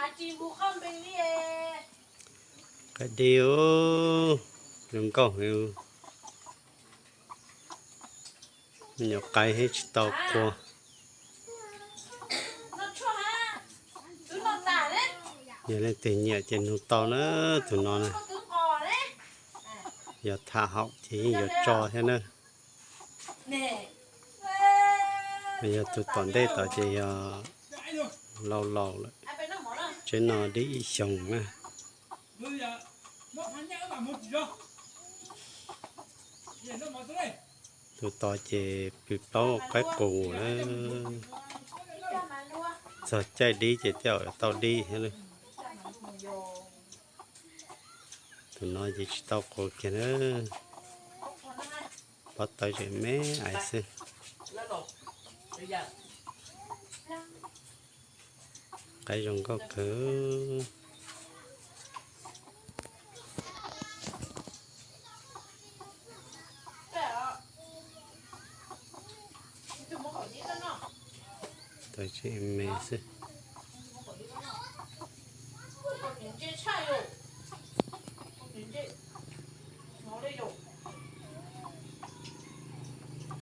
Qaib dib, zoo nkauj heev. Me nyuam qaib thiab tsis tau qua. Yog leej twg nyiam ces nug tau na, tus no na. Yog tham haum ces yeej yuav tso thiab na. Yog tus tom ntej tod ces yog laus laus lawm, tsev no dib ib xyoos na. Tus tod ces pw plaub qaib qus lawm. Txog caij dib ces tej zaum tau dib thiab lawm. Tus no ces tsis tau qua kiag na. Pob tawb tseem me ais xwb. Qaib zoo nkauj kawg. Tawb tseem me xwb.